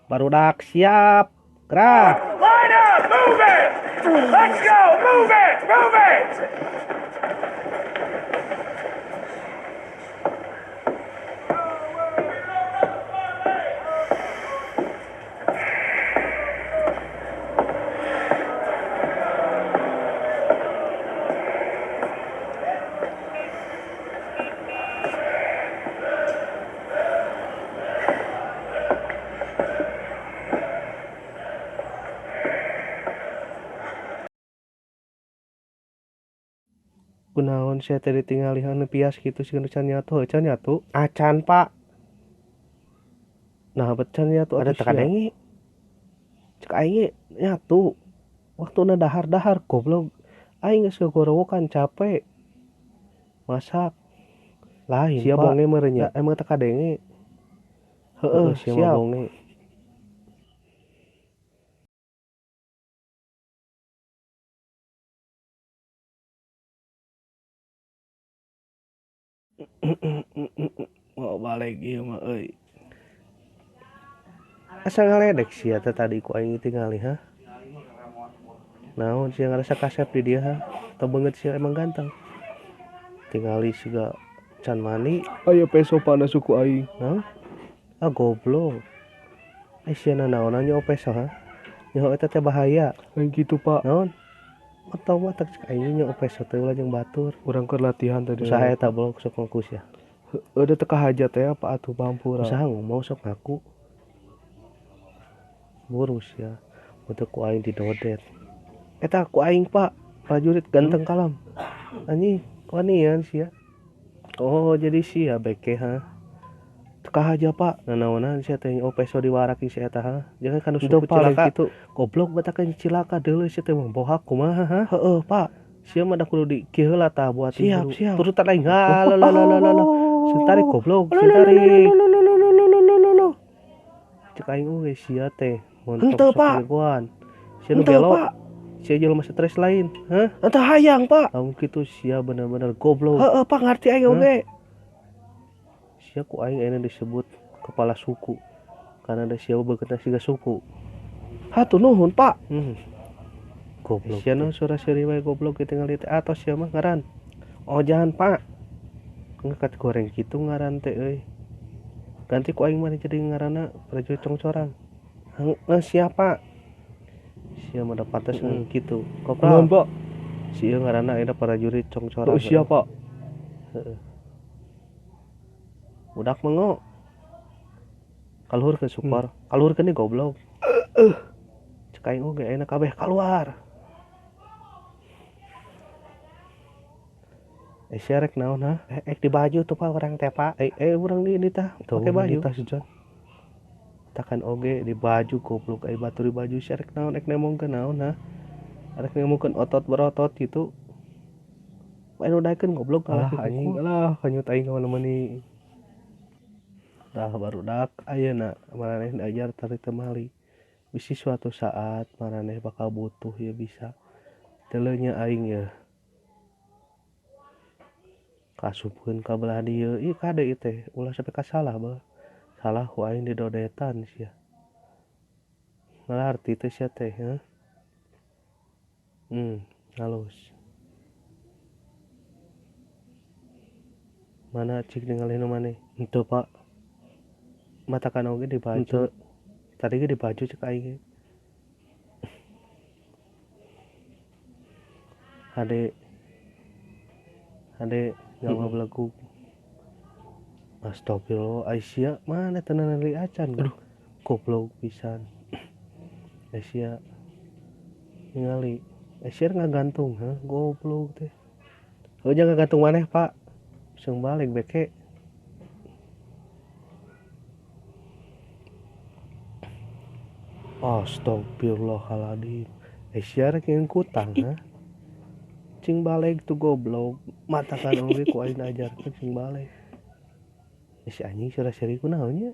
Barudak siap. Gerak. Line up! Move it! Let's go! Move it! Move it! Kunaon sia teh ditingali anu pias kitu sieun can nyatu, heuh can nyatu. Acan, Pak. Nah, bet can nyatu Ada atuh sia. teu kadenge. Cek aing ge nyatu. Waktuna dahar-dahar goblok. Aing geus gogorowokan capek. Masak. Lain, Sia Pak. bonge meureun nya. Da emang teu kadenge. Heeh, Heeh, sia mah siap. bonge. Mau balik ieu mah euy. Asa ngaledek sia teh tadi ku aing tingali ha. Naon sia ngarasa kasep di dieu ha? Teu beungeut sia emang ganteng. Tingali siga can mandi. Aya peso panas suku aing. Naon? Ah goblok. Eh sia nanaonan nyaho peso ha? Nyaho eta teh bahaya. Lain kitu, Pak. Naon? Atau mah teh cek aing nyaho peso teh ulah jeung batur. Urang keur latihan tadi. Usaha eta blok sok ngaku sia. Heueuh da teu kahajat teh apa atuh pampura. Usaha ngomong sok ngaku. Buru sia. Untuk ku aing didodet. Eta ku aing, Pak. Prajurit ganteng kalam. Anjing, wanian sia. Oh, jadi sia beke ha. Teu kahaja, Pak. Nanaonan sia teh oh peso diwarakin si eta ha. Jangan kanu Henteu, suku Pak, lain cilaka. kitu. Goblok batakan cilaka deuleu sia teh mah bohak kumaha ha. Heeh, Pak. Sia mah da kudu di kieu heula tah buat Siap, siap. Turutan aing. Ha la la la la la. Sieun tarik goblok, sieun tarik. Cek aing oge sia teh montok Henteu, sok Pak. jagoan. Sia nu Henteu, gelo. Pak. Sia jelema stres lain, hah? Henteu hayang, Pak. Lamun kitu sia bener-bener goblok. Heeh, Pak, ngarti aing Hah? oge. Sia ku aing ayeuna disebut kepala suku. Karena da sia beungeutna siga suku. Hatur nuhun, Pak. Goblok. Sia nu sora seuri wae goblok kitu teh atos sia mah ngaran. Ojan, Pak. Ngekat goreng kitu ngaran teh euy. Ganti ku aing mah jadi ngaranna prajurit congcorang. Heuh siapa? Sia mah da pantes kitu. Nuhun, Kopral. Pak. Sia ngaranna ayeuna prajurit congcorang. Heuh siap, Pak. Heeh. Budak mengo. Kaluhurkeun sukor. Kaluhurkeun nih goblok. Cek aing oge ayeuna kabeh kaluar. Eh sia rek naon ha? Eh, ek di baju tuh Pak urang teh, Pak. Eh, eh urang di ini tah Tuh, pake baju. tah si John. Takan oge di baju goblok ai batur di baju sia rek naon ek nemongkeun naon ha? Rek nemongkeun otot berotot gitu. Main udaikeun goblok Alah kalah anjing, alah kanyut aing ka mana-mana. Tah barudak ayeuna maraneh diajar tarik temali. Bisi suatu saat maraneh bakal butuh ya bisa. Teu nya aing ye. Kasupkeun ka belah dieu ieu kade ieu teh ulah sampe kasalah beuh. Salah ku aing didodetan sia. Ngalarti teh sia teh heuh. Halus. Mana cik ningali nu maneh? Henteu, Pak. Matakan oge di baju. Henteu. Tadi ge di baju cek aing ge. Hade. Hade nyawa belegug. Astagfirullah, Aisyah mana tenan li acan. Aduh. Goblok pisan. Aisyah ningali Aisyah ngagantung ha, goblok teh. Heuh jangan ngagantung maneh, Pak. Langsung balik beke. Astagfirullahaladzim. Aisyah rek ngkutang ha. Cing balik tuh goblok. Matakan oge ku aing ajarkeun cing balik. Eh, si anjing sura seuri kunaon nya?